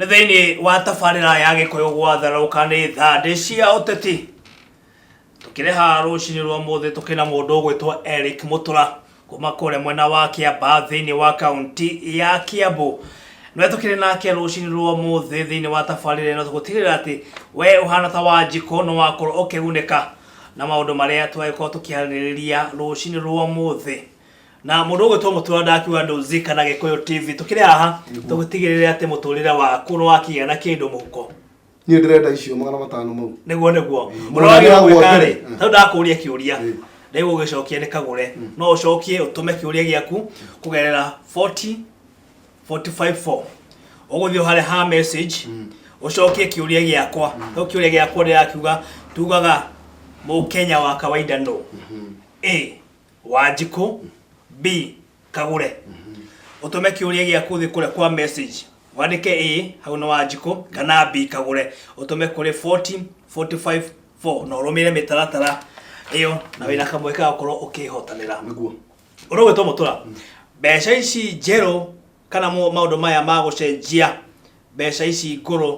Thĩinĩ wa tabarĩra ya Gĩkũyũ gwatharũka nĩ thandĩ cia ũteti. Tũkĩrĩ haha rũcinĩ rwa ũmũthĩ tũkĩrĩ na mũndũ ũgwĩtwo Eric Mũtũra kuma kũrĩa mwena wa Kĩambaa thĩinĩ wa kaunti ya Kiambu. Nĩwe tũkĩrĩ nake rũcinĩ rwa ũmũthĩ thĩinĩ wa tabarĩra ĩno tũgũtigĩrĩra atĩ we ũhana ta Wanjikũ nĩ wakorwo ũkĩgunĩka na maũndũ marĩa twagĩkorwo tũkĩarĩrĩria rũcinĩ rwa ũmũthĩ. Na mũndũ ũgwĩtwo Mũtũra ndakiuga ndũzi kana Gĩkũyũ TV tũkĩrĩ haha tũgũtigĩrĩre atĩ mũtũrĩre waku nĩ wakĩgĩa na kĩndũ mũhuko. Niĩ ndĩrenda icio 500 mau. Nĩguo. Mũndũ Ũrĩa wagĩrĩirwo agwo gwĩka mbere. rĩ, tondũ ndakũria kĩũria rĩu ũgĩcokia nĩ kagũre, no ũcokie ũtũme kĩũria gĩaku kũgerera 40 45 4. Ũgũthiĩ harĩa ha message ũcokie kĩũria gĩakwa. Rĩu kĩũria gĩakwa ndĩrakiuga, tugaga mũkenya wa kawaida no A Wanjikũ, B Kagũre. Ũtũme kĩũria gĩaku ũthiĩ kũrĩa kwa message wandĩke A hau nĩ Wanjikũ kana B Kagũre, ũtũme kũrĩ 40 45 4 na ũrũmĩrĩre mĩtaratara ĩyo na wĩna kamweke ga gũkorwo ũkĩhotanĩra. Nĩguo. Ũndũ ũgwĩtwo Mũtũra, mbeca ici njerũ kana maũndũ maya ma gũcenjia mbeca ici ngũrũ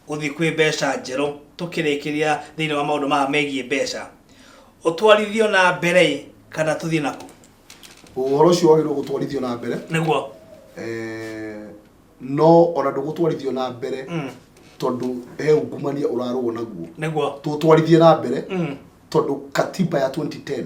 gũthiĩ kwĩ mbeca njerũ tũkĩrĩkĩria thĩinĩ wa maũndũ maya megiĩ mbeca, ũtwarithio na mbere kana tũthiĩ naku? Ũhoro ũcio wagĩrĩirwo gũtwarithio na mbere. Nĩguo. No ona ndũgũtwarithio na mbere tondũ he ungumania ũrarũo naguo. Nĩguo. Tũtwarithie na mbere tondũ katiba ya 2010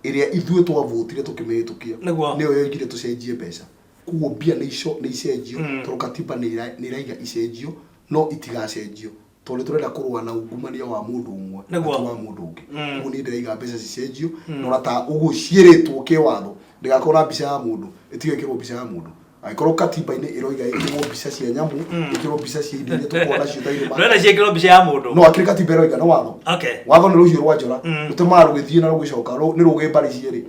ĩrĩa ithuĩ twavotire tũkĩmĩhĩtũkia Nĩguo. nĩyo yoigire tũcenjie mbeca. Koguo mbia nĩ ico nĩ icenjio tondũ katiba nĩ ĩraiga icenjio no itigacenjio tondũ nĩ tũrenda kũrũa na ungumania wa mũndũ ũmwe na ti wa mũndũ ũngĩ. Koguo niĩ ndĩraiga mbeca cicenjio na ona ta ũguo ciĩrĩtwo kĩwatho ndĩgakorwo na mbica ya mũndũ ĩtige ĩkĩrwo mbica ya mũndũ. Angĩkorwo katiba-inĩ ĩroiga ĩkĩrwo mbica cia nyamũ, ĩkĩrwo mbica cia indo iria tũkoragwo nacio ta irĩma. Ndũrenda ciĩkĩrwo mbica ya mũndũ? No akĩrĩ katiba ĩroiga nĩ watho. Watho nĩ rũhiũ rwa njora, rũtemaga rũgĩthiĩ na rũgĩcoka, nĩ rũgĩ mbarĩ cierĩ.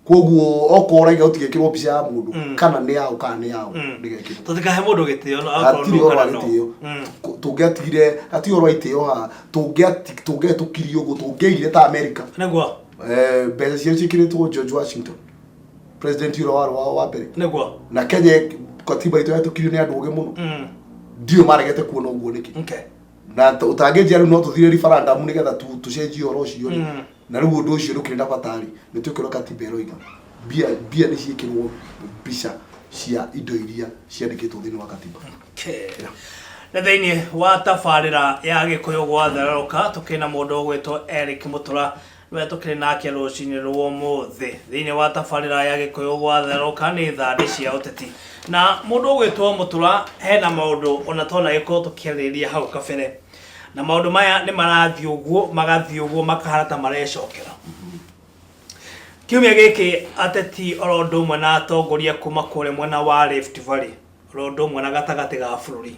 Koguo okorwo ũraiga gũtigekĩrwo mbica ya mũndũ, kana nĩ yaũ kana nĩ yaũ, ndĩgekĩrwo. Tũtikahe mũndũ gĩtĩo no akorwo Hatirĩ nũ ũhoro wa kana nũ. gĩtĩo. Tũngĩatigire, hatirĩ ũhoro wa itĩo haha, tũngĩahĩtũkirie ũguo, tũngĩaigire ta America. Nĩguo. Mbeca ciao ciĩkĩrĩtwo George Washington, president ũrĩa warĩ wao wa mbere. Nĩguo. Na Kenya katiba itũ yahĩtũkirio nĩ andũ ogĩ mũno. Ndiũĩ maregete kuona ũguo nĩkĩ. Na ũtangĩnjĩra rĩu no tũthire referendum nĩgetha tũcenjie ũhoro ũcio rĩ. Na rĩu ũndũ ũcio ndũkĩrĩ na bata rĩ, nĩ twĩke ũrĩa katiba ĩroiga. Mbia, mbia nĩ ciĩkĩrwo mbica cia indo iria ciandĩkĩtwo thĩinĩ wa katiba. Okay. Na thĩinĩ wa tabarĩra ya Gĩkũyũ gwatherũka tũkĩrĩ na mũndũ ũgwĩtwo Eric Mũtũra nĩwe tũkĩrĩ nake rũcinĩ rwa ũmũthĩ thĩinĩ wa tabarĩra ya Gĩkũyũ gwatherũka nĩ thandĩ cia ũteti. Na mũndũ ũgwĩtwo Mũtũra hena maũndũ ona twanagĩkorwo tũkĩarĩrĩria hau kabere. Na maũndũ maya nĩ marathiĩ ũguo magathiĩ ũguo makahana ta marecokera. Kiumia gĩkĩ ateti oro ũndũ ũmwe na atongoria kuma kũrĩa mwena wa Rift Valley oro ũndũ ũmwe na gatagatĩ ga bũrũri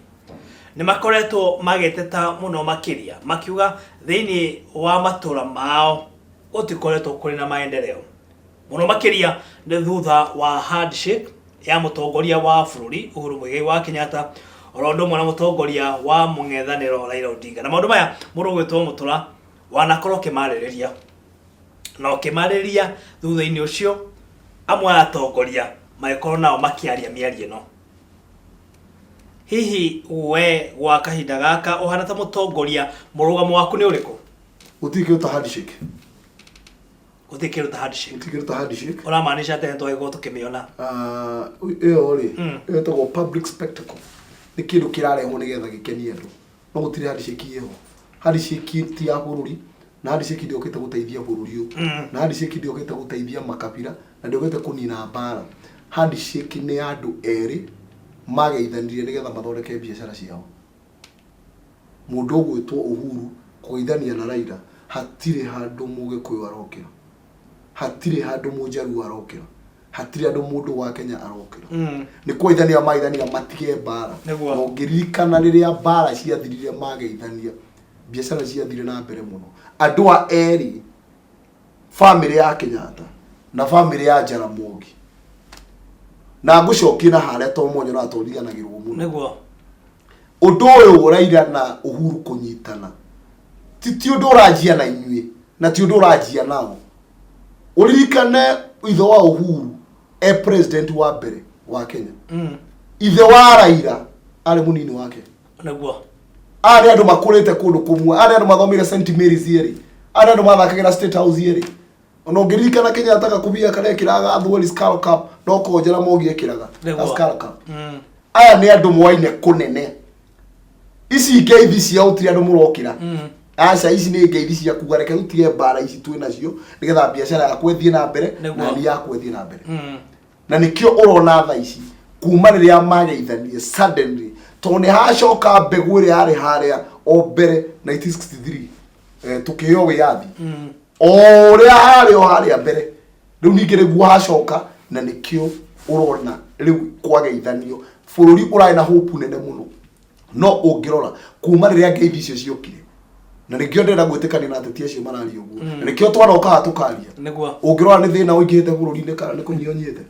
nĩ makoretwo magĩteta mũno makĩria makiuga thĩinĩ wa matũra mao gũtikoretwo kũrĩ na maendeleo mũno makĩria nĩ thutha wa handshake ya mũtongoria wa bũrũri Uhuru Muigai wa Kenyatta oro ũndũ ũmwe na mũtongoria wa mũng'ethanĩro Raila Odinga. Na maũndũ maya mũndũ ũgwĩtwo Mũtũra wanakorwo ũkĩmarĩrĩria na ũkĩmarĩrĩria thutha-inĩ ũcio amwe a atongoria magĩkorwo nao makĩaria mĩario ĩno. Hihi we gwa kahinda gaka ũhana ta mũtongoria mũrũgamo waku nĩ ũrĩkũ? Gũtirĩ kĩndũ ta handshake. Gũtirĩ kĩndũ ta handshake. Gũtirĩ kĩndũ ta handshake. Ũramaanisha atĩa nĩtwagĩkorwo tũkĩmĩona? Ĩyo rĩ, ĩyo ĩtagwo public spectacle. Nĩ kĩndũ kĩrarehwo nĩgetha gĩkenie andũ. No gũtirĩ handshake ĩho. Handshake ti ya bũrũri, na handshake ndĩokĩte gũteithia bũrũri ũyũ. Na handshake ndĩokĩte gũteithia makabira, na ndĩokĩte kũnina mbara. Handshake nĩ ya andũ erĩ mageithanirie nĩgetha mathondeke biacara ciao. Mũndũ ũgwĩtwo Uhuru kũgeithania na Raila hatirĩ handũ mũgĩkũyũ arokĩra, hatirĩ handũ mũjaruo arokĩra, hatirĩ handũ mũndũ wa Kenya arokĩra. Nĩ kũgeithania mageithania matige mbara. Nĩguo. Na ũngĩririkana rĩrĩa mbara ciathirire mageithania, biacara ciathire na mbere mũno. Andũ a erĩ, bamĩrĩ ya Kenyatta na bamĩrĩ ya Jaramogi, na ngũcokie na harĩa to mwanya ũratwariganagĩrwo mũno. Nĩguo. Ũndũ ũyũ Raila na Uhuru kũnyitana ti ũndũ ũranjia na inyuĩ na ti ũndũ ũranjia nao. Ũririkane ithe wa Uhuru e president wa mbere wa Kenya. Ithe wa Raila Arĩ mũnini wake. Nĩguo. Aya nĩ andũ makũrĩte kũndũ kũmwe. Aya nĩ andũ mathomeire St Mary's yerĩ. Aya nĩ andũ mathakagĩra State House yerĩ. Ona ũngĩririkana Kenyatta gakubia karĩa ekĩraga Athweri Skull Cap no ko Jaramogi ekĩraga. Nĩguo. Ga Skull Cap. Aya nĩ andũ moaine kũnene. Ici ngeithi cia gũtirĩ andũ mũrokĩra. Aca ici nĩ ngeithi cia kuga reke tũtige mbara ici twĩ nacio nĩgetha biacara yakwa ĩthiĩ na mbere Nĩguo. na niĩ yakwa ĩthiĩ na mbere. Na nĩkĩo ũrona tha ici kuma rĩrĩa mageithanie suddenly tondũ nĩ hacoka mbegũ ĩrĩa yarĩ harĩa o mbere 1963 tũkĩheo wĩyathi o ũrĩa harĩ o harĩa mbere rĩu ningĩ nĩguo hacoka na nĩkĩo ũrona rĩu kwageithanio bũrũri ũrarĩ na hope nene mũno no ũngĩrora kuma rĩrĩa ngeithi icio ciokire na nĩkĩo ndĩrenda gwĩtĩkania na ateti acio mararia ũguo na nĩkĩo twanoka haha tũkaria. Nĩguo. Ũngĩrora nĩ thĩna ũingĩhĩte bũrũri-inĩ kana nĩ kũnyiha ũnyihĩte?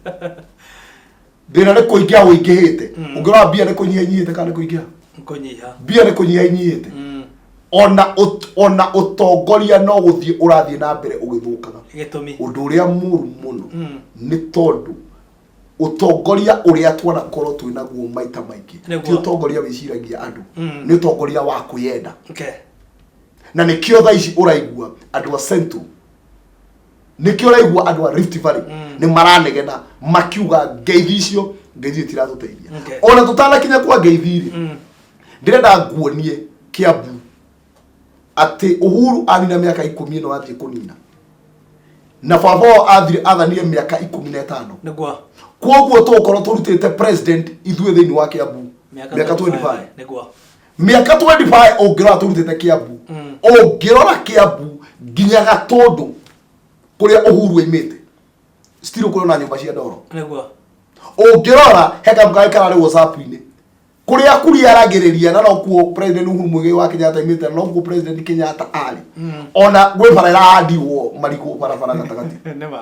Thĩna nĩ kũingĩha ũingĩhĩte. Ũngĩrora mbia nĩ kũnyiha inyihĩte kana nĩ kũingĩha? Kũnyiha. Mbia nĩ kũnyiha inyihĩte. Ona ũtongoria no gũthiĩ ũrathiĩ na mbere ũgĩthũkaga. Gĩtũmi. Ũndũ ũrĩa mũru mũno nĩ tondũ ũtongoria ũrĩa twanakorwo twĩ naguo maita maingĩ Nĩguo. ti ũtongoria wĩciragia andũ nĩ ũtongoria wa kwĩyenda. Na nĩkĩo thaa ici ũraigua andũ a Central, nĩkĩo ũraigua andũ a Rift Valley nĩ maranegena makiuga ngeithi icio ngeithi itiratũteithia. Ona tũtanakinya kwa ngeithi rĩ, ndĩrenda nguonie Kiambu atĩ Uhuru anina mĩaka 10 ĩno athiĩ kũnina na baba wao athire athanire mĩaka 15. Nĩguo. Koguo tũgũkorwo tũrutĩte president ithuĩ thĩinĩ wa Kiambu mĩaka 25. Nĩguo. Mĩaka 25 ũngĩrora tũrutĩte Kiambu, ũngĩrora Kiambu nginya Gatũndũ kũrĩa Uhuru aimĩte still kũrĩ na nyũmba cia ndoro. Nĩguo. Ũngĩrora he kamũ karĩ kararĩ WhatsApp-inĩ kũrĩa kuria aragĩrĩria na nokuo President Uhuru Muigai wa Kenyatta aimĩte na nokuo President Kenyatta arĩ ona gwĩ bara ĩrahandirwo marigũ barabara gatagatĩ. Nĩma.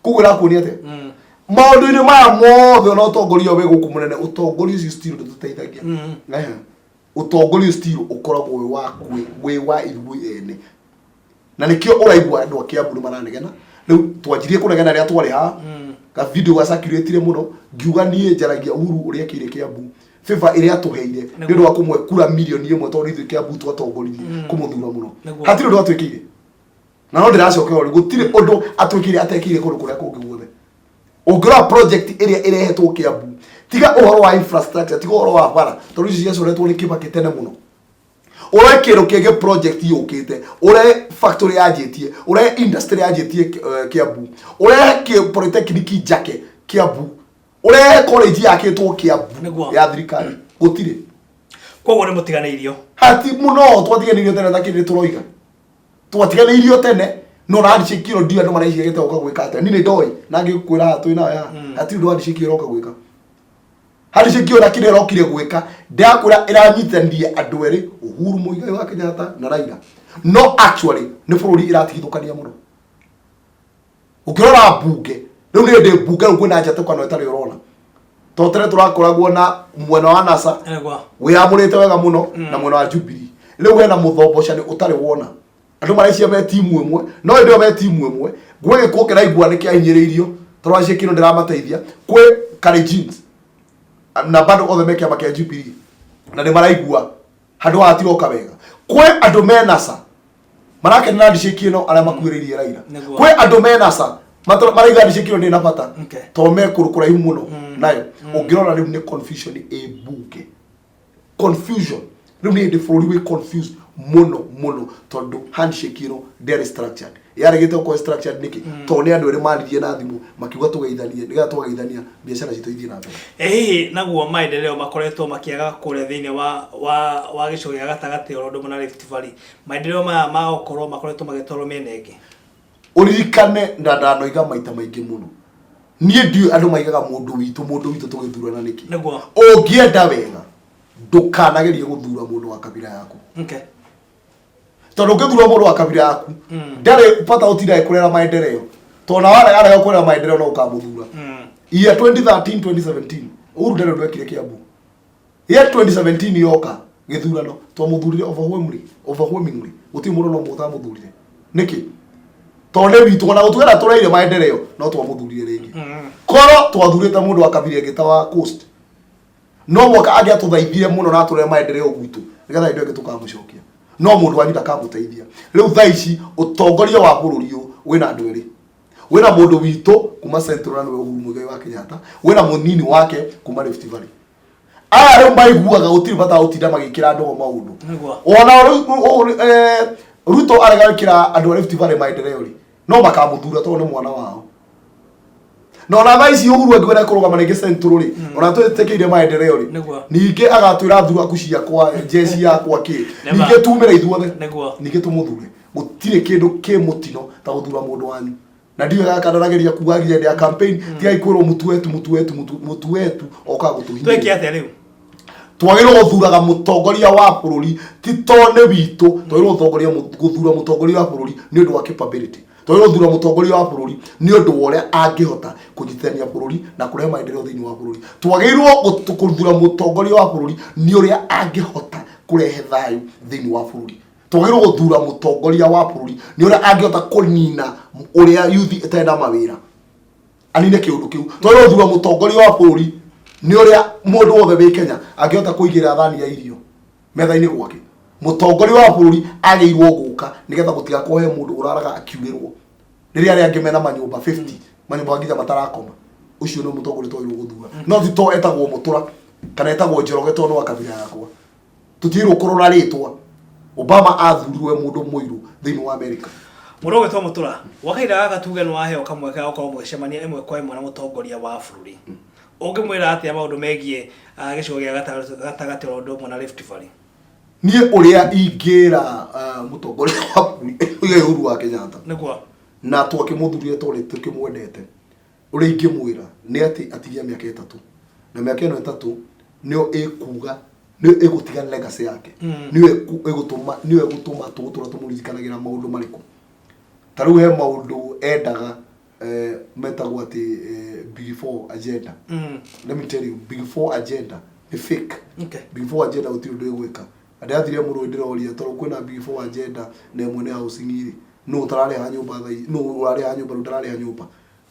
Koguo ĩrakuonia atĩa maũndũ-inĩ maya mothe ona ũtongoria wĩ gũkũ mũnene ũtongoria ũcio still ndũtũteithagia. Ehe. Ũtongoria ũcio still ũkoragwo wĩ wa wĩ wa ithuĩ ene na nĩkĩo ũraigua andũ a Kiambu nĩ maranegena. Rĩu twanjirie kũnegena rĩrĩa twarĩ haha ka video ga circulate mũno ngiuga niĩ njaragia Uhuru ũrĩa ekĩire Kiambu favor ĩrĩa atũheire nĩ ũndũ wa kũmwe kura 1 million tondũ ithuĩ Kiambu twatongoririe kũmũthura mũno. Nĩguo. Hatirĩ ũndũ atwĩkĩire na no ndĩracoka ũrĩ gũtirĩ ũndũ atwĩkĩire atekĩire kũndũ kũrĩa kũngĩ guothe. Ũngĩrora project ĩrĩa ĩrehetwo Kiambu tiga ũhoro wa infrastructure, tiga ũhoro wa bara tondũ icio ciacoretwo nĩ Kibaki tene mũno, ũroe kĩndũ kĩngĩ project yũkĩte, ũrehe factory yanjĩtie, ũrehe industry yanjĩtie Kiambu, ũrehe polytechnic njake Kiambu, ũrehe college yakĩtwo Kiambu Nĩguo. ya thirikari gũtirĩ. Koguo nĩ mũtiganĩirio. Hati mũno twatiganĩirio tene ta kĩrĩ tũroiga twatiganĩirio tene no na handshake ĩno ndiũĩ andũ mareciria gũka gwĩka atĩa. Niĩ nĩ ndoĩ na ngĩkwĩra haha twĩ nayo haha hatirĩ ũndũ handshake ĩyo ĩroka gwĩka. Handshake ĩyo na kĩrĩa ĩrokire gwĩka ndĩrakwĩra ĩranyitithanirie andũ erĩ Uhuru Muigai wa Kenyatta na Raila no actually nĩ bũrũri ĩratigithũkania mũno. Ũngĩrora mbunge rĩu nĩ ndĩ mbunge rĩu kwĩna njatũkano ĩtarĩ ũrona tondũ tene tũrakoragwo na mwena wa NASA Nĩguo. wĩyamũrĩte wega mũno na mwena wa Jubilee rĩu hena mũthombocani ũtarĩ wona andũ mareciria me timu ĩmwe no hĩndĩ ĩyo me timu ĩmwe gwĩ gĩkuũ kĩraigua nĩ kĩahinyĩrĩirio tondũ acio kĩndũ ndĩramateithia kwĩ Kalenjins na bado othe me kĩama kĩa Jubilee na nĩ maraigua handũ haha tiroka wega. Kwĩ andũ me NASA marakenera handshake ĩno arĩa makuĩrĩirie Raila. Nĩguo. Kwĩ andũ me NASA maraiga handshake ĩno ndĩrĩ na bata tondũ me kũndũ kũraihu mũno nayo. Ũngĩrora rĩu nĩ confusion ĩ mbunge, confusion rĩu nĩ hĩndĩ bũrũri wĩ confused mũno mũno tondũ handshake ĩno ndĩarĩ structured. Yaregete gũkorwo structured nĩkĩ? Tondũ nĩ andũ erĩ maririe na thimũ makiuga tũgeithanie nĩgetha twageithania biacara citũ ithiĩ na mbere. Ĩ hihi naguo maendeleo makoretwo makĩaga kũrĩa thĩinĩ wa gĩcigo gĩa gatagatĩ oro ũndũ ũmwe na Rift Valley, maendeleo maya ma gũkorwo makoretwo magĩtwarwo mĩena ĩngĩ? Ũririkane na ndanoiga maita maingĩ mũno niĩ ndiũĩ andũ maigaga mũndũ witũ mũndũ witũ tũgĩthurana nĩkĩ. Nĩguo. Ũngĩenda wega ndũkanagerie gũthura mũndũ wa kabira yaku. Tondũ ũngĩthura mũndũ wa kabira yaku ndarĩ bata ũtinda agĩkũrera maendeleo tondũ na warega arega kũrera maendeleo no ũkamũthura. Year 2013 2017 Uhuru ndarĩ ũndũ ekire Kiambu. Year 2017 yoka gĩthurano twamũthurire overwhelmingly overwhelmingly gũtirĩ mũndũ no ũmwe ũtamũthurire. Nĩkĩ? Tondũ nĩ witũ ona gũtuĩka tũreire maendeleo no twamũthurire rĩngĩ. Korwo twathurĩte mũndũ wa kabira ĩngĩ ta wa Coast No mwaka angĩatũthaithire mũno na atũrehe maendeleo gwitũ nĩgetha hĩndĩ ĩyo ĩngĩ tũkamũcokia. No mũndũ wanyu ndakamũteithia. Rĩu thaa ici ũtongoria wa bũrũri ũyũ wĩna andũ erĩ. Wĩna mũndũ witũ kuma Central na nĩwe Uhuru Muigai wa Kenyatta, wĩna mũnini wake kuma Rift Valley. Aya rĩu maiguaga gũtirĩ bata wa gũtinda magĩkĩra andũ maũndũ. Nĩguo. Ona rĩu Ruto arega gwĩkĩra andũ a Rift Valley maendeleo rĩ, no makamũthura tondũ nĩ mwana wao. Na ona thaa ici Uhuru angĩenda kũrũgama rĩngĩ Central rĩ, ona twĩtĩkĩire maendeleo rĩ, Nĩguo. ningĩ agatwĩra thuraku ciakwa, jeshi yakwa kĩ, Never. ningĩ tumĩre ithuothe, Nĩguo. ningĩ tũmũthure. Gũtirĩ kĩndũ kĩ mũtino ta gũthura mũndũ wanyu. Na ndiũĩ gaka ndarageria kuga nginya hĩndĩ ya campaign, tigai kwĩrwo mũtu wetu, mũtu wetu, mũtu wetu, okaga Twĩke gũtũhinyĩrĩria. atĩa rĩu? Twagĩrĩirwo gũthuraga mũtongoria wa bũrũri ti to nĩ witũ, twagĩrĩirwo gũthura mũtongoria wa bũrũri nĩ ũndũ wa capability. Twagĩrĩirwo gũthura mũtongoria wa bũrũri nĩ ũndũ wa ũrĩa angĩhota kũnyitithania bũrũri na kũrehe maendeleo thĩinĩ wa bũrũri. Twagĩrĩirwo gũthura mũtongoria wa bũrũri nĩ ũrĩa angĩhota kũrehe thayũ thĩinĩ wa bũrũri. Twagĩrĩirwo gũthura mũtongoria wa bũrũri nĩ ũrĩa angĩhota kũnina ũrĩa youth ĩtarĩ na mawĩra, anine kĩũndũ kĩu. Twagĩrĩirwo gũthura mũtongoria wa bũrũri nĩ ũrĩa mũndũ wothe wĩ Kenya angĩhota kũigĩrĩra thani ya irio metha-inĩ gwake. Mũtongoria wa bũrũri agĩrĩirwo gũka nĩgetha gũtigakorwo he mũndũ ũraraga akiurĩrwo rĩrĩa arĩa angĩ mena manyũmba 50 manyũmba nginya matarakoma. Ũcio nĩ mũtongoria twagĩrĩirwo gũthura, no ti to etagwo Mũtũra kana etagwo Njoroge tondũ nĩ wa kabira yakwa. Tũtigĩrĩirwo kũrora rĩtwa. Obama athurirwe mũndũ mũirũ thĩinĩ wa America. Mũndũ ũgwĩtwo Mũtũra, gwa kahinda gaka tuge nĩ waheo kamweke ga gũkorwo mũgĩcemania ĩmwe kwa ĩmwe na mũtongoria wa bũrũri. Ũngĩmwĩra atĩa maũndũ megiĩ gĩcigo gĩa gatagatĩ oro ũndũ ũmwe na Rift Valley? Niĩ ũrĩa ingĩra mũtongoria wa bũrũri Muigai Uhuru wa Kenyatta. Nĩguo. Na twakĩmũthurire tondũ tũkĩmwendete. Ũrĩa ingĩmwĩra nĩ atĩ atigie mĩaka 3. Na mĩaka ĩno 3 nĩyo ĩkuga, nĩyo ĩgũtiga legacy yake. Nĩyo ĩgũtũma, nĩyo ĩgũtũma tũgũtũra tũmũririkanagĩra maũndũ marĩkũ. Ta rĩu he maũndũ endaga metagwo atĩ Big Four agenda. Let me tell you, Big Four agenda nĩ fake. Big Four agenda gũtirĩ ũndũ ĩgwĩka. Na ndĩrathire mũrũ ndĩroria tondũ kwĩna Big Four agenda na ĩmwe nĩ housing rĩ, nũ ũtararĩha nyũmba thaa ici, nũ ũrarĩha nyũmba rĩu ndararĩha nyũmba,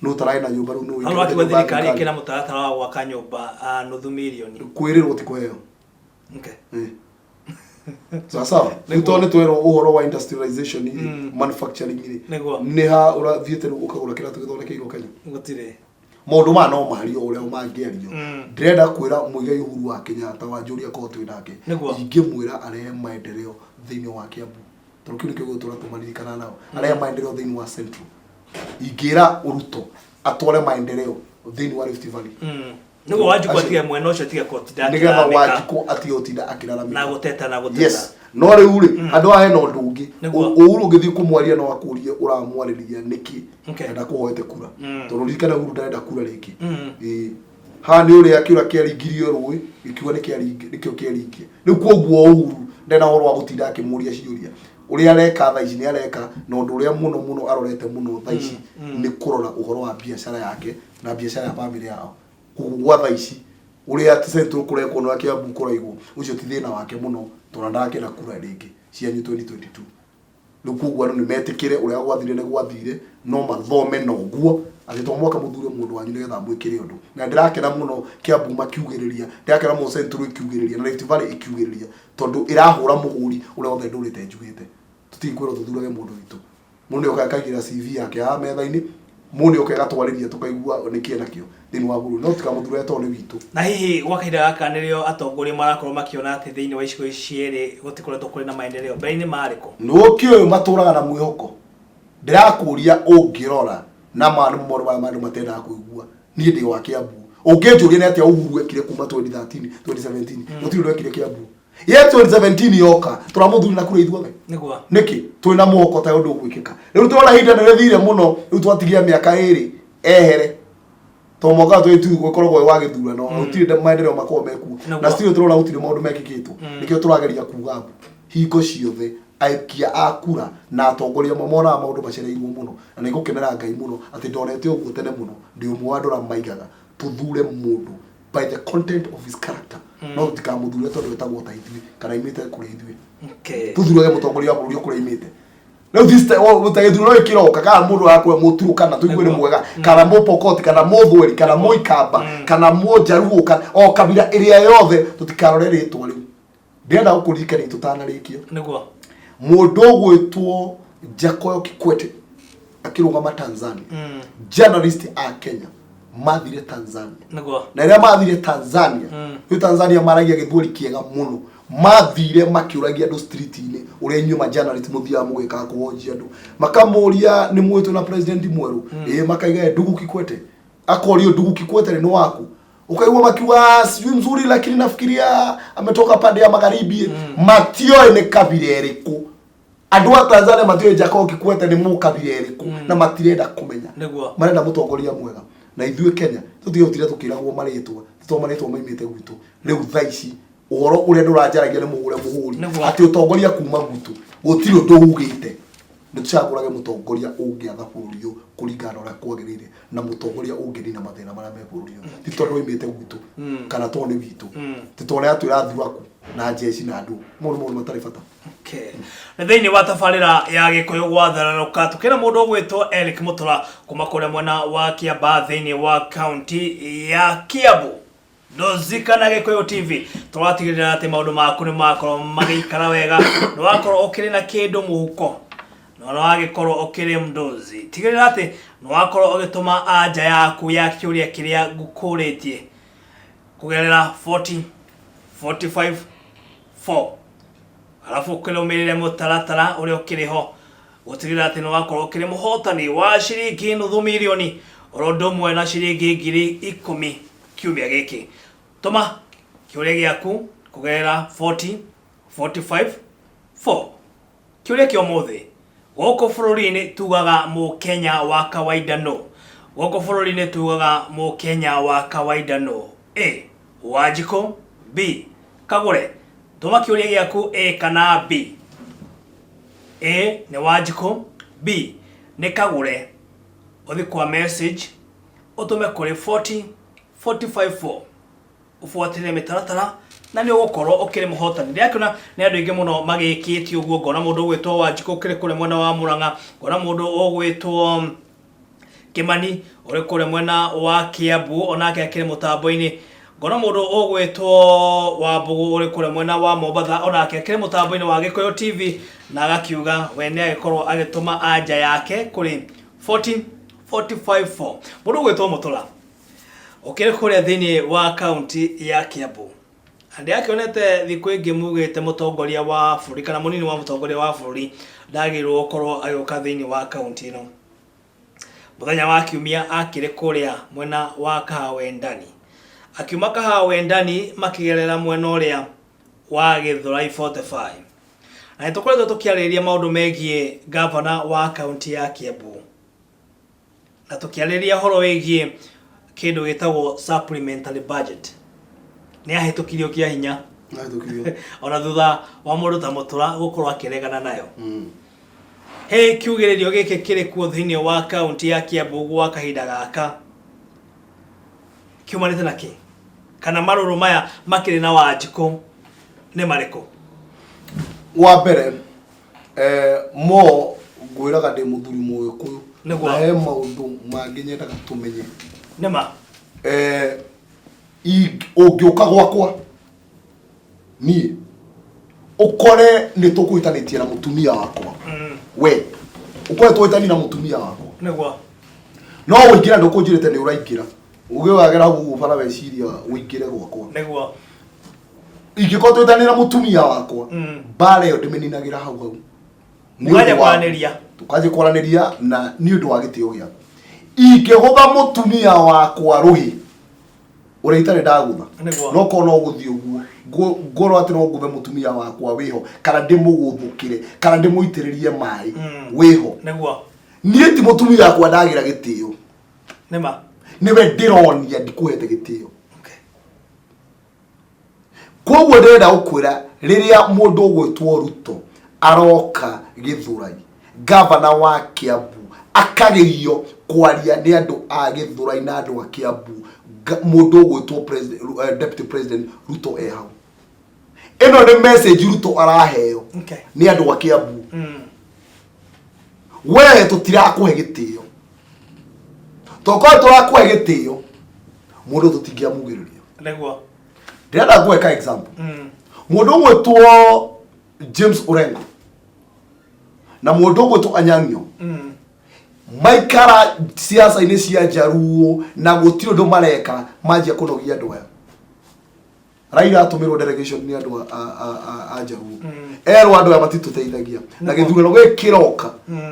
nũ ũtararĩ na nyũmba rĩu nũ Hau ũikĩrĩte wakiuga nyũmba ya thirikari thirikari. ĩkĩra mũtaratara wa gwaka nyũmba nuthu mirioni. Kwĩrĩrwo ti kũheo. Sawa sawa. Rĩu tondũ nĩ twerwo ũhoro wa industrialization rĩ, manufacturing rĩ, Nĩguo. nĩ ha ũrathiĩte rĩu ũkagũra kĩratũ gĩthondekeirwo Kenya? Gũtirĩ. Maũndũ maya no mario ũrĩa mangĩario. Ndĩrenda kwĩra Muigai Uhuru wa Kenyatta wa njũria korwo twĩ nake. Nĩguo. Ingĩmwĩra arehe maendeleo thĩinĩ wa Kiambu. Tondũ kĩu nĩkĩo gĩgũtũra tũmaririkana nao. Arehe maendeleo thĩinĩ wa Central. Ingĩra Ruto atware maendeleo thĩinĩ wa Rift Valley. Nĩguo Wanjikũ atige mwena ũcio atige gũtinda Nĩgetha akĩlalamĩka. Wanjikũ atige gũtinda akĩlalamĩka. Na gũteta, na gũteta. Yes. No rĩu rĩ, handũ haha hena ũndũ ũngĩ. Nĩguo. Uhuru ũngĩthiĩ kũmwaria no akũrie ũramwarĩria nĩkĩ. Na ndakũhoete kura. Tondũ ririkana Uhuru ndarenda kura rĩngĩ. Ĩĩ. Haha nĩ ũrĩa kĩũra kĩaringirio rũĩ, gĩkiuga nĩkĩo kĩaringie. Rĩu koguo Uhuru ndarĩ na ũhoro wa gũtinda akĩmũria ciũria. Ũrĩa areka thaa ici nĩ areka, na ũndũ ũrĩa mũno mũno arorete mũno thaa ici nĩ kũrora ũhoro wa biacara yake na biacara ya bamĩrĩ yao. Koguo gwa thaa ici ũrĩa Central kũrekwo na Kiambu kũraigwo, ũcio ti thĩna wake mũno tondũ ndarakĩenda kura rĩngĩ cianyu 2022. Rĩu koguo andũ nĩ metĩkĩre ũrĩa gwathire nĩ gwathire, no mathome na ũguo atĩ to mũhaka mũthure mũndũ wanyu nĩgetha amwĩkĩre ũndũ. Na ndĩrakena mũno Kiambu makiugĩrĩria, ndĩrakena mũno Central ĩkiugĩrĩria na Rift Valley ĩkiugĩrĩria tondũ ĩrahũra mũhũri ũrĩa wothe ndũrĩte njugĩte. Tũtige kwĩrwo tũthurage mũndũ witũ. Mũndũ nĩ okaga akaigĩrĩra CV yake haha metha-inĩ, mũndũ nĩ okaga agatwarĩria tũkaigua nĩkĩ enakĩo thĩinĩ wa bũrũri. No tũtikamũthure tondũ nĩ witũ. Na hihi gwa kahinda gaka nĩrĩo atongoria marakorwo makĩona atĩ thĩinĩ wa icigo ici cierĩ gũtikoretwo kũrĩ na maendeleo? Mbere-inĩ marĩ kũ? Nĩ ũkĩũĩ matũraga na mwĩhoko? Ndĩrakũria ũngĩrora na ma nĩ maũndũ marĩa andũ matendaga kũigua. Niĩ ndĩ wa Kiambu. Ũngĩnjũria nĩ atĩa Uhuru ekire kuma 2013, 2017, gũtirĩ ũndũ ekire Kiambu. Ye 2017 yoka, tũramũthurire na kura ithuothe. Nĩguo. Nĩkĩ? Twĩna mwĩhoko ta ũndũ ũgwĩkĩka. Rĩu tũrona ihinda nĩ rĩthire mũno, rĩu twatigia mĩaka ĩrĩ ehere. Tondũ mwaka wa 22 ũkoragwo wĩ wa gĩthurano, gũtirĩ maendeleo makoragwo mekuo. Nĩguo. Na still tũrona gũtirĩ maũndũ mekĩkĩtwo. Nĩkĩo tũrageria kuga mbu. Hingo ciothe aikia a kura na atongoria amwe monaga maũndũ macereirwo mũno. Na nĩ ngũkenera Ngai mũno atĩ ndonete ũguo tene mũno. Ndĩ ũmwe wa andũ arĩa maigaga tũthure mũndũ by the content of his character. No tũtikamũthure tondũ etagwo ta ithuĩ kana aimĩte kũrĩ ithuĩ. Tũthurage mũtongoria wa bũrũri o kũrĩa aimĩte. Rĩu this time ta gĩthurano gĩkĩ kĩroka, kana mũndũ akwe Mũturũkana tũigue nĩ mwega, kana Mũpokoti, kana Mũthweri, kana Mũikamba, kana Mũnjaruo, kana o kabira ĩrĩa yothe, tũtikarore rĩtwa rĩu. Ndĩrenda gũkũririkania tũtanarĩkia. Nĩguo. Mũndũ ũgwĩtwo Jakoyo Kikwete akĩrũgama Tanzania, journalist a Kenya mathire Tanzania. Nĩguo. Na rĩrĩa mathire Tanzania, rĩu Tanzania maragia Gĩthweri kĩega mũno, mathire makĩũragia andũ street-inĩ ũrĩa inyuĩ ma journalist mũthiaga mũgĩkaga kũhonjia andũ, makamũria nĩ mwĩtwo na president mwerũ? Ĩĩ. Makaiga, "Eh, ndugu Kikwete." Akorio, "Ndugu Kikwete nĩ waku?" Ukaigua makiuga, "Sijui mzuri, lakini nafikiria ametoka pande ya magharibi." Matioĩ nĩ kabira ĩrĩkũ. Andũ a Tanzania matioĩ Jakaya Kikwete nĩ mũkabira ĩrĩkũ, na matirenda kũmenya. Marenda mũtongoria mwega. Na ithuĩ Kenya tũtige gũtinda tũkĩragwo marĩtwa tondũ marĩtwa maimĩte gwitũ. Rĩu thaa ici ũhoro ũrĩa ndũranjaragia nĩ mũgũre mũhũri. Atĩ ũtongoria kuma gwitũ gũtirĩ ũndũ ugĩte. Nĩ tũcagũrage mũtongoria ũngĩatha bũrũri ũyũ kũringana na ũrĩa kwagĩrĩire, na mũtongoria ũngĩnina mathĩna marĩa me bũrũri ũyũ, ti tondũ oimĩte gwitũ kana tondũ nĩ witũ, ti tondũ nĩ atwĩra thuraku na njeci na andũ mau nĩ maũndũ matarĩ bata. Okay. Na thĩinĩ wa tabarĩra ya Gĩkũyũ gwathararũka, tũkĩra mũndũ ũgwĩtwo Eric Mũtũra kuma kũrĩa mwena wa Kĩambaa thĩinĩ wa kaunti ya Kiambu. Ndũzika na Gĩkũyũ TV tũratigĩrĩra atĩ maũndũ maku nĩ makorwo magĩikara wega, nĩ wakorwo ũkĩrĩ na kĩndũ mũhuko na nĩ wagĩkorwo ũkĩrĩ mndozi. Tigĩrĩra atĩ nĩ wakorwo ũgĩtũma anja yaku ya kĩũria kĩrĩa ngũkũrĩtie kũgerera 40 45 4, arabu ũkĩrũmĩrĩre mũtaratara ũrĩa ũkĩrĩ ho gũtigĩrĩra atĩ nĩ wakorwo ũkĩrĩ mũhotani wa ciringi nuthu mirioni oro ũndũ ũmwe na ciringi 10,000 kiumia gĩkĩ. Tũma kĩũria gĩaku kũgerera 40 45 4. Kĩũria kĩa ũmũthĩ: gũkũ bũrũri-inĩ tugaga Mũkenya wa kawaida nũ? Gũkũ bũrũri-inĩ tugaga Mũkenya wa kawaida nũ? A, Wanjikũ. B, Kagũre. Tũma kĩũria gĩaku A kana B. A nĩ Wanjikũ, B nĩ Kagũre. Ũthi kwa message ũtũme kũrĩ 40 45 4, ũbuatĩrĩre mĩtaratara na nĩ ũgũkorwo ũkĩrĩ mũhotani. Ndĩrakĩona nĩ andũ aingĩ mũno magĩkĩtie ũguo. Ngona mũndũ ũgwĩtwo Wanjikũ ũkĩrĩ kũrĩa mwena wa Mũrang'a, ngona mũndũ ũgwĩtwo Kĩmani ũrĩ kũrĩa mwena wa Kiambu onake akĩrĩ mũtambo-inĩ, ngona mũndũ ũgwĩtwo Wambũgũ ũrĩ kũrĩa mwena wa Mombatha onake akĩrĩ mũtambo-inĩ wa Gĩkũyũ TV na agakiuga we nĩ agĩkorwo agĩtũma anja yake kũrĩ 40 45 4. Mũndũ ũgwĩtwo Mũtũra ũkĩrĩ kũrĩa thĩinĩ wa kaunti ya Kiambu, na ndĩrakĩonete thikũ ĩngĩ mugĩte mũtongoria wa bũrũri kana mũnini wa mũtongoria wa bũrũri ndagĩrĩirwo gũkorwo agĩũka thĩinĩ wa kaunti ĩno. Mũthenya wa Kiumia akĩrĩ kũrĩa mwena wa Kahawendani. Akiuma Kahawendani makĩgerera mwena ũrĩa wa Gĩthũrai 45. Na nĩ tũkoretwo tũkĩarĩrĩria maũndũ megiĩ ngavana wa kaunti ya Kiambu. Na tũkĩarĩrĩria ũhoro wĩgiĩ kĩndũ gĩtagwo supplementary budget. Nĩ yahĩtũkirio kĩa hinya. Nahĩtũkirio. Ona thutha wa mũndũ ta Mũtũra gũkorwo akĩregana nayo. Hĩ, kiugĩrĩrio gĩkĩ kĩrĩ kuo thĩinĩ wa kaunti ya Kiambu gwa kahinda gaka kiumanĩte na kĩ? Kana marũrũ maya makĩrĩ na Wanjikũ nĩ marĩkũ? Wa mbere, mo ngwĩraga ndĩ mũthuri Mũgĩkũyũ. Nĩguo. Na he maũndũ mangĩ nyendaga tũmenye. Nĩma. Ũngĩũka gwakwa niĩ ũkore nĩ tũkũhĩtanĩtie na mũtumia wakwa, we ũkore tũhĩtanie na mũtumia wakwa, Nĩguo. No ũingĩra ndũkũnjĩrĩte nĩ ũraingĩra, ũgĩwagera hau ũguo bara weciria ũingĩre gwakwa. Nĩguo. Ingĩkorwo tũhĩtanie na mũtumia wakwa, mbara ĩyo ndĩmĩninagĩra hau hau. Nĩ Mũkanjia ũndũ wa- kwaranĩria. Tũkanjia kwaranĩria na nĩ ũndũ wa gĩtĩo gĩaku. Ingĩgũtha mũtumia wakwa rũhĩ ũrĩa itarĩ ndagũtha, Nĩguo. no korwo no gũthiĩ ũguo ngorwo atĩ no ngũthe mũtumia wakwa wĩho, kana ndĩmũgũthũkĩre, kana ndĩmũitĩrĩrie maĩ wĩho, Nĩguo. Niĩ ti mũtumia wakwa ndagĩra gĩtĩo. Nĩma. Nĩwe ndĩronia ndikũhete gĩtĩo. Okay. Koguo ndĩrenda gũkwĩra, rĩrĩa mũndũ ũgwĩtwo Ruto aroka Gĩthũrai, gavana wa Kiambu akagerio kwaria nĩ andũ a Gĩthũrai na andũ a Kiambu, mũndũ ũgwĩtwo deputy president Ruto e hau, ĩno nĩ message Ruto araheo Okay. nĩ andũ a Kiambu. We tũtirakũhe gĩtĩo, tokorwo tũrakũhe gĩtĩo mũndũ tũtingĩamugĩrĩria. Ndĩrenda ngũhe ka example. Mũndũ ũgwĩtwo James Orengo na mũndũ ũgwĩtwo Anyang' Nyong'o maikara siasa-inĩ cia Njaruo na gũtirĩ ũndũ mareka, manjia kũnogia andũ aya. Raila atũmĩrwo delegation nĩ andũ a Njaruo, erwo andũ aya matitũteithagia na gĩthurano gĩkĩ kĩroka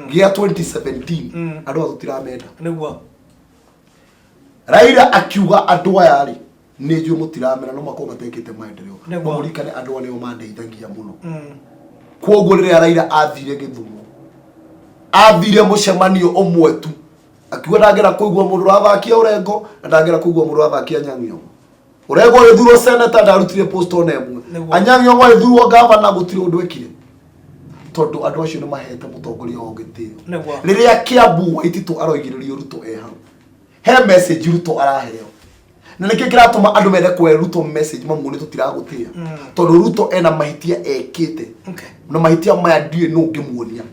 gĩa 2017, andũ aya tũtiramenda. Raila akiuga andũ aya rĩ, nĩ njũĩ mũtiramena, no makorwo matekĩte maendeleo, no mũririkane andũ aya nĩo mandeithagia mũno. Koguo rĩrĩa Raila athire Gĩthumo, athire mũcemanio ũmwe tu, akiuga ndangĩenda kũigua mũndũ ũrathakia Orengo na ndangĩenda kũigua mũndũ ũrathakia Anyang' Nyong'o. Orengo agĩthurwo senator, ndarutire post ona ĩmwe. Anyang' Nyong'o agĩthurwo gavana, gũtirĩ ũndũ ekire, tondũ andũ acio nĩ mahete mũtongoria wao gĩtĩo. Rĩrĩa Kiambu Waititũ aroigĩrĩrio Ruto e hau, he message Ruto araheo, na nĩkĩ kĩratũma andũ mende kũhe Ruto message mamuone tũtiragũtĩa? Tondũ Ruto ena mahĩtia ekĩte, na mahĩtia maya ndiũĩ nũ ũngĩmuonia.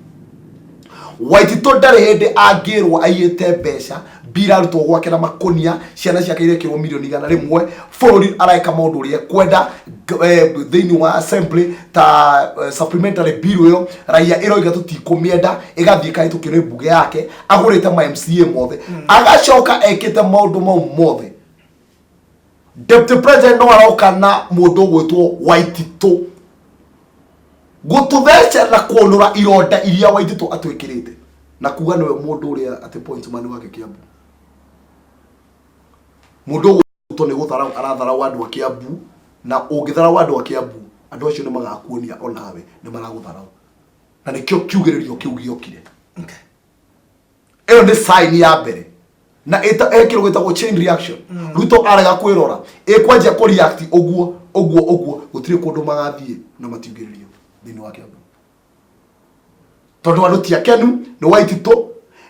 Waititũ ndarĩ hĩndĩ angĩrwo aiyĩte mbeca, mbira arutwo gwake na makonia, ciana ciake irekĩrwo milioni 100, bũrũri areka maũndũ ũrĩa ekwenda thĩinĩ wa assembly ta supplementary bill ĩyo raia ĩroiga tũtikũmĩenda, ĩgathiĩ ĩkahĩtũkio nĩ mbunge yake, agũrĩte ma MCA mothe, agacoka ekĩte maũndũ mau mothe. Deputy president no aroka na mũndũ ũgwĩtwo Waititũ gũtũtheca na kũnũra ironda iria Waititũ atwĩkĩrĩte na kuga nĩwe mũndũ ũrĩa atĩ point man wake Kiambu. Mũndũ ũgwĩtwo nĩ gũtharau aratharau andũ a Kiambu, na ũngĩtharau andũ a Kiambu, andũ acio nĩ magakuonia onawe nĩ maragũtharau, na nĩkĩo kiugĩrĩrio kĩu gĩokire. Ĩyo nĩ sign ya mbere na ĩta he kĩndũ gĩtagwo chain reaction. Ruto arega kwĩrora, ĩkwanjia kũ react ũguo ũguo ũguo, gũtirĩ kũndũ magathiĩ na matiugĩrĩrio thĩinĩ wa Kiambu, tondũ andũ ti akenu nĩ Waititũ.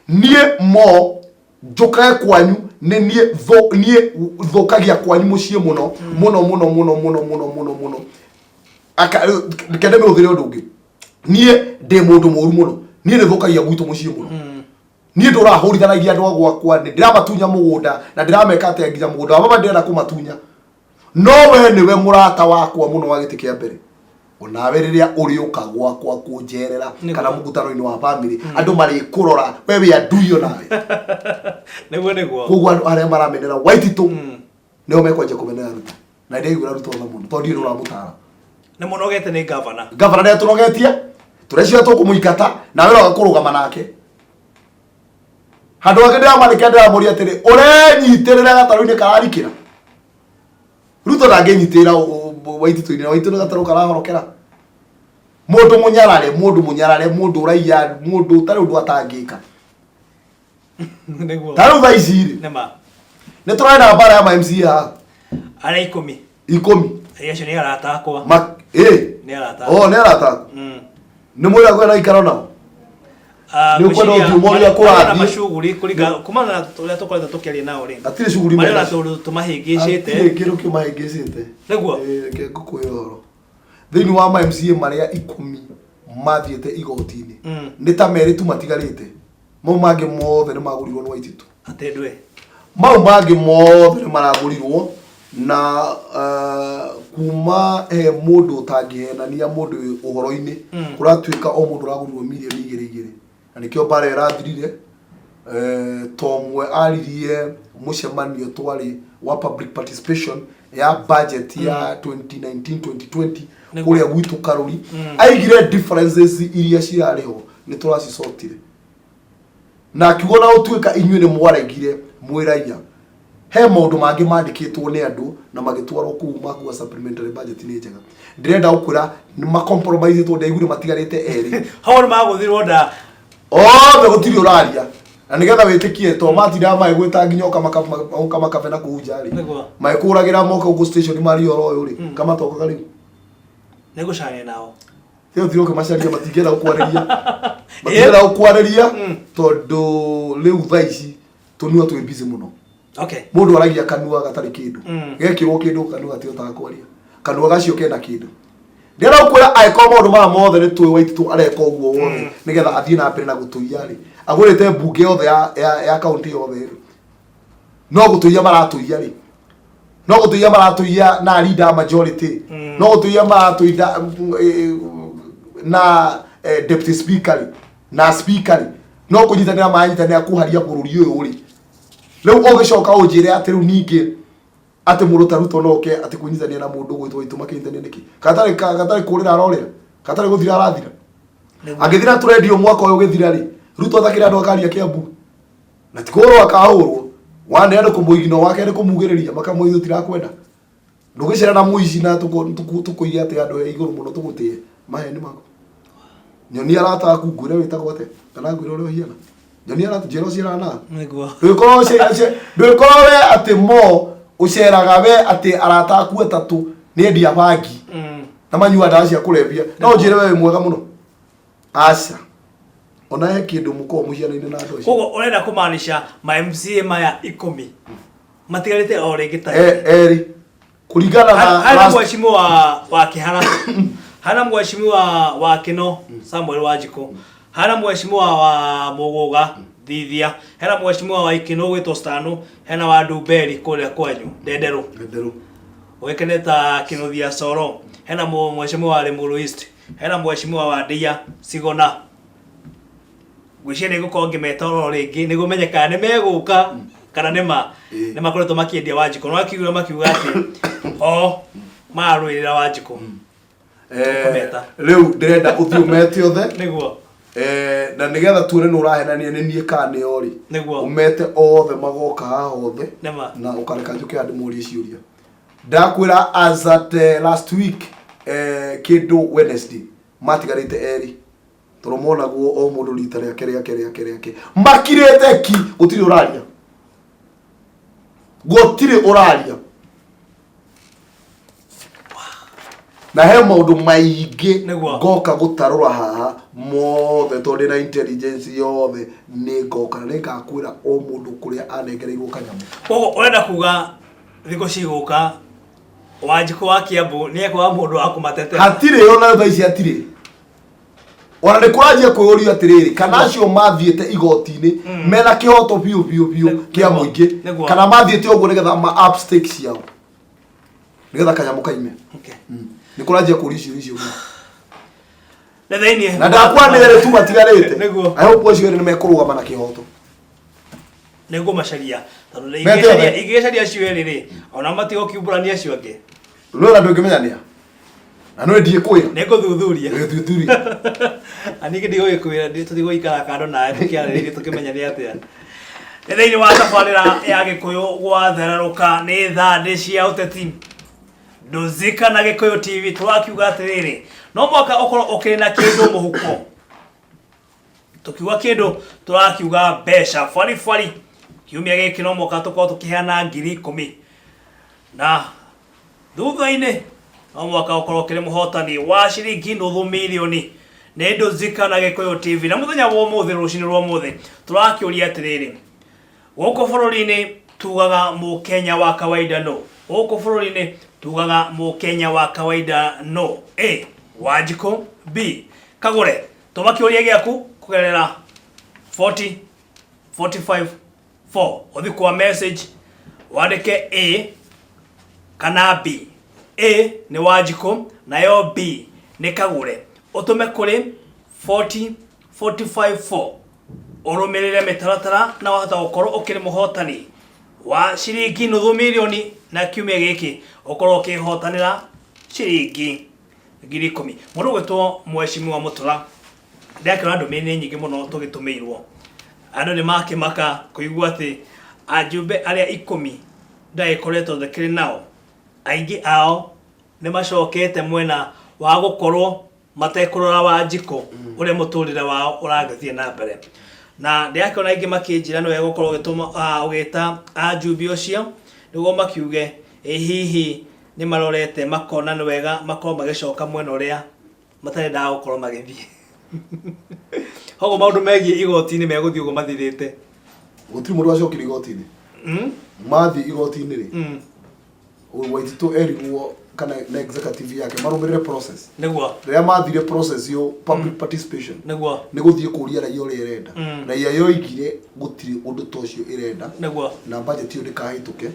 Niĩ mo njũkage kwanyu, nĩ niĩ niĩ thũkagia kwanyu mũciĩ mũno mũno mũno mũno mũno mũno mũno mũno. Reke ndĩmĩhũthĩre ũndũ ũngĩ. Niĩ ndĩ mũndũ mũru mũno, niĩ nĩ thũkagia gwitũ mũciĩ mũno. Niĩ ndũrahũrithanagia andũ a gwakwa, nĩ ndĩramatunya mũgũnda na ndĩrameka atĩa, nginya mũgũnda wa baba ndĩrenda kũmatunya, no we nĩwe mũrata wakwa mũno wa gĩtĩ kĩa mbere. Onawe rĩrĩa ũrĩũka gwakwa kũnjerera kana mũkutano-inĩ wa family, andũ marĩkũrora we wĩ anduio nawe. Nĩguo nĩguo. Koguo andũ arĩa maramenera Waititũ nĩo mekwanjia kũmenera Ruto, na ndĩraiguĩra Ruto tha mũno tondũ ndiũĩ nũ ũramũtara. Nĩ mũnogete nĩ gavana. Gavana nĩ atũnogetie, tũreciria tũkũmũingata nawe roga kũrũgama nake handũ hangĩ. Ndĩramanĩkĩra, ndĩramũria atĩrĩ, ũrenyitĩrĩra gatarũ-inĩ kararikĩra? Ruto ndangĩnyitĩrĩra Waititũ-inĩ. Waitũ nĩ gatarũ karahorokera, mũndũ mũnyarare, mũndũ mũnyarare, mũndũ ũraiya, mũndũ ũtarĩ ũndũ atangĩka. Ta rĩu thaa ici rĩ, Nĩma. Nĩ tũrarĩ mbara ya ma MCA haha. Arĩa 10. 10. Ĩ, acio nĩ arata akwa. Ma ĩ. Nĩ arata. Oh, nĩ arata aku. Nĩ mwĩra kwĩna ikaro nao. Ah, Nĩ ũkwenda ngwĩciria ũthiĩ ũmorie marĩ- kũrathiĩ. marĩ na macuguri kũringana kumana na ũrĩa tũkoretwo tũkĩaria nao rĩ. Hatirĩ cuguri Marĩ mena. na tũndũ tũmahĩngĩcĩte. Hatirĩ kĩndũ kĩmahĩngĩcĩte. Nĩguo. Ĩ, reke ngũkũhe ũhoro. Thĩinĩ wa ma MCA marĩa 10 mathiĩte igoti-inĩ, nĩ ta merĩ tu matigarĩte. Mau mangĩ mothe nĩ magũrirwo nĩ Waititũ. Atĩ ndwe. Mau mangĩ mothe nĩ maragũrirwo na kuma he mũndũ ũtangĩhenania mũndũ wĩ ũhoro-inĩ, kũratuĩka o mũndũ ũragũrirwo milioni 2 2, na nĩkĩo mbara ĩrathirire. To ũmwe aririe mũcemanio twarĩ wa public participation ya budget ya 2019 2020 kũrĩa gwitũ Karũri, aigire differences iria cirarĩ ho nĩ tũracicotire, na akiuga na ũtuĩka inyuĩ nĩ mwaregire mwĩ raia, he maũndũ mangĩ mandĩkĩtwo nĩ andũ na magĩtwarwo kũu makuga supplementary budget nĩ njega. Ndĩrenda gũkwĩra nĩ macompromisĩtwo, ndaiguire matigarĩte erĩ. Hau nĩ magũthirwo nda. Othe gũtirĩ ũraria, na nĩgetha wĩtĩkie to matindaga magĩgwĩta nginya ũka makabe na kũu nja rĩ, magĩkũragĩra moka gũkũ station maria ũhoro ũyũ rĩ, kamatokaga rĩu. Nĩ gũcania nao. Rĩu ũthiĩ ũkĩmacaria, matingĩenda gũkwarĩria, matingĩenda gũkwarĩria, tondũ rĩu thaa ici tũnua twĩ busy mũno. Mũndũ aragia kanua gatarĩ kĩndũ, gekĩrwo kĩndũ kanua gatihotaga kwaria, kanua gacio kena kĩndũ. Ndĩrenda gũkwĩra angĩkorwo maũndũ maya mothe nĩ tũĩ Waititũ areka ũguo wothe nĩgetha athiĩ na mbere na gũtũiya rĩ, agũrĩte mbunge yothe ya kaunti yothe rĩ, no gũtũiya maratũiya rĩ, no gũtũiya maratũiya na leader majority, no gũtũiya maratũiya na deputy speaker rĩ, na speaker rĩ, no kũnyitanĩra maranyitanĩra kũharia bũrũri ũyũ rĩ. Rĩu ũgĩcoka ũnjĩre atĩ rĩu ningĩ atĩ mũndũ ta Ruto no oke atĩ kwĩnyitania na mũndũ ũgwĩtwo Waitũ makĩnyitania nĩkĩ? Gatarĩ gatarĩ kũrĩra arorĩra, gatarĩ gũthira arathira. Angĩthira tũrendio mwaka ũyũ ũgĩthira rĩ, Ruto atakĩrĩ andũ akaria Kĩambu. Na ti kũhũrwo akahũrwo. One andũ kũmũigino wake nĩ kũmugĩrĩria makamwĩra ithuĩ tirakwenda. Ndũgĩcera na mũici na tũkũige atĩ handũ he igũrũ mũno tũgũtĩe maheni maku. Nyonia arata aku ngwĩre wĩtagwo atĩa kana ngwĩre ũrĩa ũhiana. Nyonia arata njĩra ũciaraga na Nĩguo. Ndũgĩkorwo we atĩ mo ũceraga we atĩ arata aku atatũ nĩ endia bangi na manyua ndawa cia kũrebia no ũnjĩre we wĩ mwega mũno. Aca. Ona he kĩndũ mũkoragwo mũhianaine na andũ acio. Koguo ũrenda kũmaanisha ma MCA maya 10 matigarĩte o rĩngĩ ta Erĩ kũringana na hana mheshimiwa wa Kĩhara, hana mheshimiwa wa Kĩno Samuel Wanjikũ, hana mheshimiwa wa Mũgũga Thithia, hena mheshimiwa wa Ikĩno gwĩtwo Stano, hena wa Ndumberi kũrĩa kwanyu Ndenderũ. Ndenderũ. Ũĩkaine ta Kĩnuthia Coro, hena mheshimiwa wa Limuru East, hena mheshimiwa wa Ndia Sigona. Ngwĩciria nĩ ngũkorwo ngĩmeta oro rĩngĩ nĩguo menye kana nĩ megũka kana nĩ ma nĩ makoretwo makĩendia Wanjikũ. No akiuga makiuga atĩ o mararũĩrĩra Wanjikũ. Kũmeta. Rĩu ndĩrenda ũthiĩ ũmete othe. Nĩguo. Na nĩgetha tuone nĩ ũrahenania nĩ niĩ kana nĩ o rĩ. Nĩguo. Ũmete othe magoka haha othe. Nĩma. Na ũkareka njũke haha ndĩmorie ciũria. Ndakwĩra as at last week kĩndũ Wednesday matigarĩte erĩ. Tondũ monagwo o mũndũ rita rĩake rĩake rĩake rĩake. Makirĩte ki, gũtirĩ ũraria. Gũtirĩ ũraria. Na he maũndũ maingĩ Nĩguo. ngoka gũtarũra haha mothe tondũ ndĩna intelligence yothe nĩ ngoka na nĩngakwĩra o mũndũ kũrĩa anengereirwo kanyamũ. Koguo ũrenda kuga thikũ cigũka Wanjikũ wa Kiambu nĩ ekwaga mũndũ wa kũmatetera. Hatirĩ ona thaa ici hatirĩ. Ona nĩ kũranjia kwĩyũria atĩrĩrĩ, kana acio mathiĩte igoti-inĩ mena kĩhoto biũ biũ biũ kĩa mũingĩ, kana mathiĩte ũguo nĩgetha ma up stake ciao, nĩgetha kanyamũ kaime. Nĩ kũranjia kũria ciũria icio mũno. Na thĩinĩ Na ndakwa nĩ erĩ tu matigarĩte. Nĩguo. I hope acio erĩ nĩ mekũrũgama na kĩhoto. Nĩ ngũmacaria tondũ Mete othe. ingĩgĩcaria acio erĩ rĩ, ona matigũkiumbũrania acio angĩ. No na ndũngĩmenya nĩa. Na no ndiĩ kwĩra. Nĩ ngũthuthuria. Thuthuria. Na ningĩ ndigũgĩkwĩra, tũtigũikara kando nawe tũkĩarĩrĩrie tũkĩmenya nĩ atĩa. Nĩ thĩinĩ wa tabarĩra ya Gĩkũyũ gwathererũka nĩ thandĩ cia ũteti. Ndũzika na Gĩkũyũ TV tũrakiuga atĩrĩrĩ, no mũhaka ũkorwo ũkĩrĩ na kĩndũ mũhuko. Tũkiuga kĩndũ tũrakiuga mbeca baribari. Kiumia gĩkĩ no mũhaka tũkorwo tũkĩheana 10,000. Na thutha-inĩ no mũhaka ũkorwo ũkĩrĩ mũhotani wa ciringi nuthu mirioni. Nĩ Ndũzika na Gĩkũyũ TV. Na mũthenya wa ũmũthĩ, rũcinĩ rwa ũmũthĩ, tũrakĩũria atĩrĩrĩ, gũkũ bũrũri-inĩ tugaga mũkenya wa kawaida no? Gũkũ bũrũri-inĩ tugaga mũkenya wa kawaida no? A. Wanjikũ, B. Kagũre. Tũma kĩũria gĩaku kũgerera 40 45 4. Ũthiĩ kwa message wandĩke A kana B. A nĩ Wanjikũ nayo B nĩ Kagũre. Ũtũme kũrĩ 40 45 4. Ũrũmĩrĩre mĩtaratara na wahota gũkorwo ũkĩrĩ mũhotani wa ciringi nuthu mirioni na kiumia gĩkĩ ũkorwo ũkĩhotanĩra ciringi 10,000. Mũndũ ũgwĩtwo Mheshimiwa Mũtura ndakĩona ndũmĩrĩri nyingĩ mũno tũgĩtũmĩirwo. Andũ nĩ makĩmaka kũigua atĩ ajumbe arĩa 10 ndagĩkoretwo thĩkĩrĩ nao, aingĩ ao nĩ macokete mwena wa gũkorwo matekũrora Wanjikũ ũrĩa mũtũrĩre wao ũragĩthiĩ na mbere. Na ndĩrakĩona aingĩ makĩnjĩra nĩ wega gũkorwo ũgĩta ajumbe ũcio nĩguo makiuge ĩ hihi nĩ marorete makona nĩ wega makorwo magĩcoka mwena ũrĩa matarendaga gũkorwo magĩthiĩ. Koguo maũndũ megiĩ igoti-inĩ megũthiĩ ũguo mathirĩte. Gũtirĩ mũndũ wacokire igoti-inĩ. Mathiĩ igoti-inĩ rĩ, Waititũ erirwo kana na executive yake marũmĩrĩre process. Nĩguo. Rĩrĩa mathire process yo public participation, Nĩguo. nĩ gũthiĩ kũria raia ũrĩa ĩrenda. Raia yoigire gũtirĩ ũndũ ta ũcio ĩrenda Nĩguo. na budget ĩyo ndĩkahĩtũke,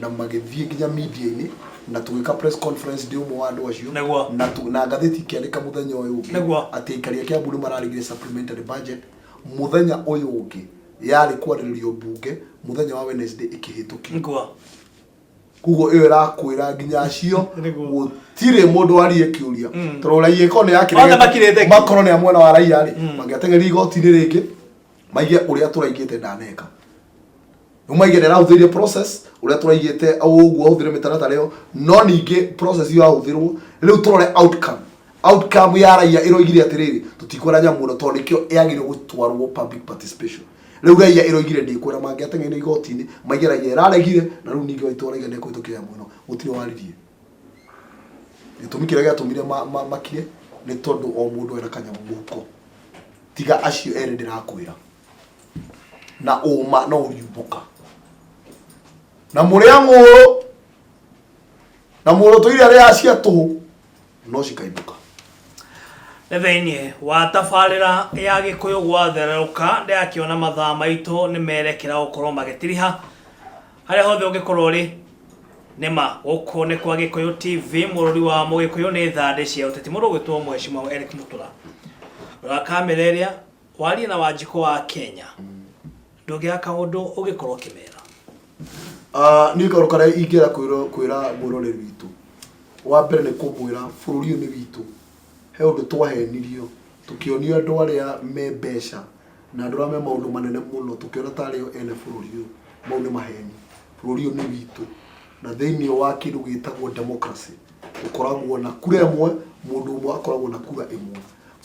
na magĩthiĩ nginya media-inĩ na tũgĩka press conference, ndĩ ũmwe wa andũ acio. Nĩguo. Na ngathĩti ikĩandĩka mũthenya ũyũ ũngĩ Nĩguo. atĩ aikari a Kiambu nĩ mararegire supplementary budget. Mũthenya ũyũ ũngĩ yarĩ kwarĩrĩrio mbunge, mũthenya wa Wednesday ĩkĩhĩtũkio. Nĩguo. Koguo ĩyo ĩrakwĩra nginya acio Nĩguo. gũtirĩ mũndũ warie kĩũria, tondũ raia ĩkorwo nĩ Othe makirĩte ki. makorwo nĩ a mwena wa raia rĩ, mangĩateng'erire igoti-inĩ rĩngĩ maige ũrĩa tũraigĩte ndaneka. Rĩu maige nĩ arahũthĩrire process ũrĩa tũraigĩte ũguo, ahũthĩre mĩtaratara ĩyo, no ningĩ process ĩyo yahũthĩrwo, rĩu tũrore outcome. Outcome ya raia ĩroigire atĩrĩrĩ, tũtikwenda nyamũ ĩno, tondũ nĩkĩo yagĩrĩirwo gũtwarwo public participation. Rĩu raia ĩroigire ndĩkwenda, mangĩateng'erire igoti-inĩ maige raia ĩraregire, na rĩu ningĩ Waitũ araiga nĩekũhĩtũkia nyamũ ĩno, gũtirĩ waririe. Gĩtũmi kĩrĩa gĩatũmire makire nĩ tondũ o mũndũ ena kanyamũ mũhuko, tiga acio erĩ ndĩrakwĩra, na ũma no ũriumbũka na mũrĩa ng'ũrũ na mũrũ tũire arĩa cia tũhũ no cikaimbũka. Nĩ thĩinĩ wa tabarĩra ya Gĩkũyũ gwathererũka, ndĩrakĩona mathaa maitũ nĩ merekera gũkorwo magĩtiriha. Harĩa hothe ũngĩkorwo ũrĩ, nĩma gũkũ nĩ kwa Gĩkũyũ TV, mũrũri wa mũgĩkũyũ nĩ thandĩ cia ũteti, mũndũ ũgwĩtwo Mheshimiwa Eric Mũtũra. Rora kamera ĩrĩa warie na Wanjikũ wa Kenya, ndũngĩaga kaũndũ ũngĩkorwo ũkĩmera. Ah, niĩ kaũndũ karĩa ingĩenda kwĩra mwĩroreri witũ, wa mbere nĩ kũmwĩra bũrũri ũyũ nĩ witũ. He ũndũ twahenirio, tũkĩonio andũ arĩa me mbeca na andũ arĩa me maũndũ manene mũno, tũkĩona tarĩ o ene bũrũri ũyũ. Mau nĩ maheni. Bũrũri ũyũ nĩ witũ, na thĩinĩ wa kĩndũ gĩtagwo democracy tũkoragwo na kura ĩmwe, mũndũ ũmwe akoragwo na kura ĩmwe.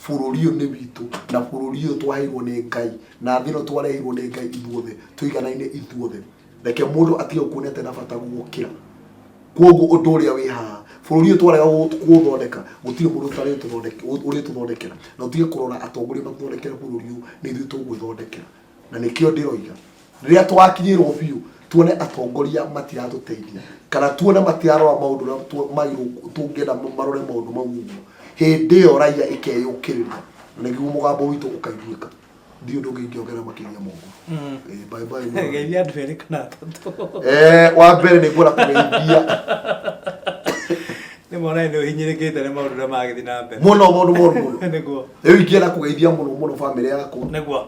Bũrũri ũyũ nĩ witũ, na bũrũri ũyũ twaheirwo nĩ Ngai, na thĩ ĩno twareheirwo nĩ Ngai ithuothe, tũiganaine ithuothe. Reke mũndũ atige gũkuonia atĩ ena bata gũgũkĩra. Koguo ũndũ ũrĩa wĩ haha, bũrũri ũyũ twarega kũũthondeka, gũtirĩ mũndũ ũrĩtũthondekera. Na ũtige kũrora atongoria matũthondekere bũrũri ũyũ, nĩ ithuĩ tũgwĩthondekera. Na nĩkĩo ndĩroiga, rĩrĩa tũgakinyĩrwo biũ, tuone atongoria matiratũteithia, kana tuone matirarora maũndũ ũrĩa magĩrĩirwo, tũngĩenda marore maũndũ mau ũguo, hĩndĩ ĩyo raia ĩkeyũkĩrĩria, na nĩguo mũgambo witũ ũkaiguĩka. Ndirĩ ũndũ ũngĩ ingĩongerera makĩria ma ũguo. Bye bye, mũrore. Geithia andũ erĩ kana atatũ. Wa mbere nĩ ngwenda kũgeithia Nĩ mona nĩ ũhinyĩrĩkĩte nĩ maũndũ ũrĩa magĩthiĩ na mbere. Mũno, maũndũ moru mũno. Nĩguo. Rĩu ingĩenda kũgeithia mũno mũno bamĩrĩ yakwa. Nĩguo.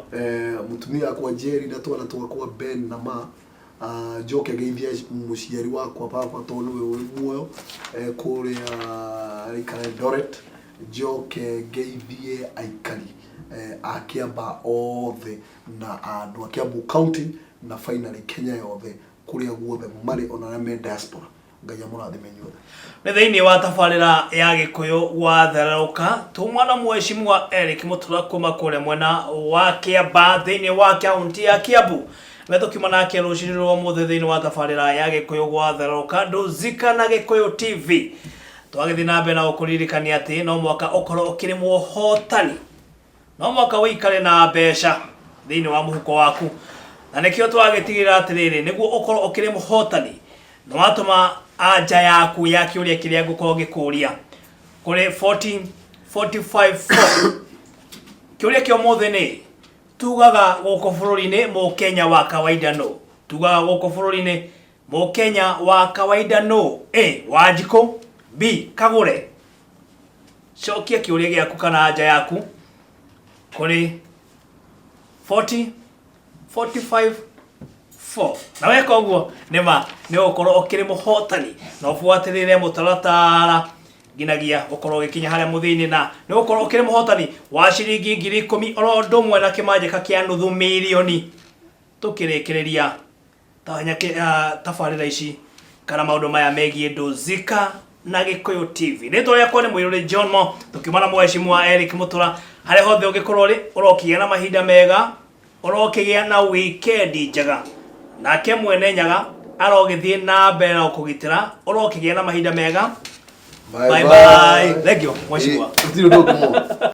Mũtumia wakwa Jerry na twana twakwa Ben na Ma. Ah, njoke ngeithie mũciari wakwa baba, tondũ nĩwe wĩ muoyo, kũrĩa araikara Eldoret. Njoke ngeithie aikari a Kiambaa othe na andũ a Kiambu County na finally Kenya yothe, kũrĩa guothe marĩ, ona arĩa me diaspora. Ngai amũrathime inyuothe. Nĩ thĩinĩ wa tabarĩra ya Gĩkũyũ gwathererũka, tuma na Mheshimiwa Eric Mũtura kuma kũrĩa mwena wa Kĩambaa thĩinĩ wa kaunti ya Kiambu. Nĩwe tũkiuma nake rũcinĩ rwa ũmũthĩ thĩinĩ wa tabarĩra ya Gĩkũyũ gwathererũka, Ndũzika na Gĩkũyũ TV. Twagĩthiĩ na mbere na gũkũririkania atĩ no mwaka ũkorwo ũkĩrĩ mũhotani, no mwaka ũikare na mbeca thĩinĩ wa mũhuko waku, na nĩkĩo twagĩtigĩrĩra atĩrĩrĩ, nĩguo ũkorwo ũkĩrĩ mũhotani nĩ watũma anja yaku ya kĩũria kĩrĩa ngũkorwo ngĩkũria kũrĩ 40 45 4. Kĩũria kĩa ũmũthĩ nĩ tugaga gũkũ bũrũri-inĩ mũkenya wa kawaida no, tugaga gũkũ bũrũri-inĩ mũkenya wa kawaida no: A Wanjikũ, B Kagũre. Cokia kĩũria gĩaku kana anja yaku kũrĩ 40 45 4, na weka ũguo nĩma nĩ ũgũkorwo ũkĩrĩ mũhotani, na ũbuatĩrĩre mũtaratara nginagia ũkorwo ũgĩkinya harĩa mũthia-inĩ, na nĩ ũgũkorwo ũkĩrĩ mũhotani wa ciringi 10,000 oro ũndũ ũmwe na kĩmanjĩka kĩa nuthu mirioni. Tũkĩrĩkĩrĩria tabarĩra ici kana maũndũ maya megiĩ Ndũzika na Gĩkũyũ TV, rĩtwa rĩakwa nĩ Mũirũrĩ John Mo, tũkiuma na Mheshimiwa Eric Mũtũra. Harĩa hothe ũngĩkorwo ũrĩ, ũrokĩgĩa na mahinda mega, ũrokĩgĩa na wikendi njega, nake mwene Nyaga arogĩthiĩ na mbere na gũkũgitĩra. Ũrokĩgĩa na mahinda mega. Bye bye. Thank you, Mheshimiwa. Gũtirĩ ũndũ ũngĩ mũno.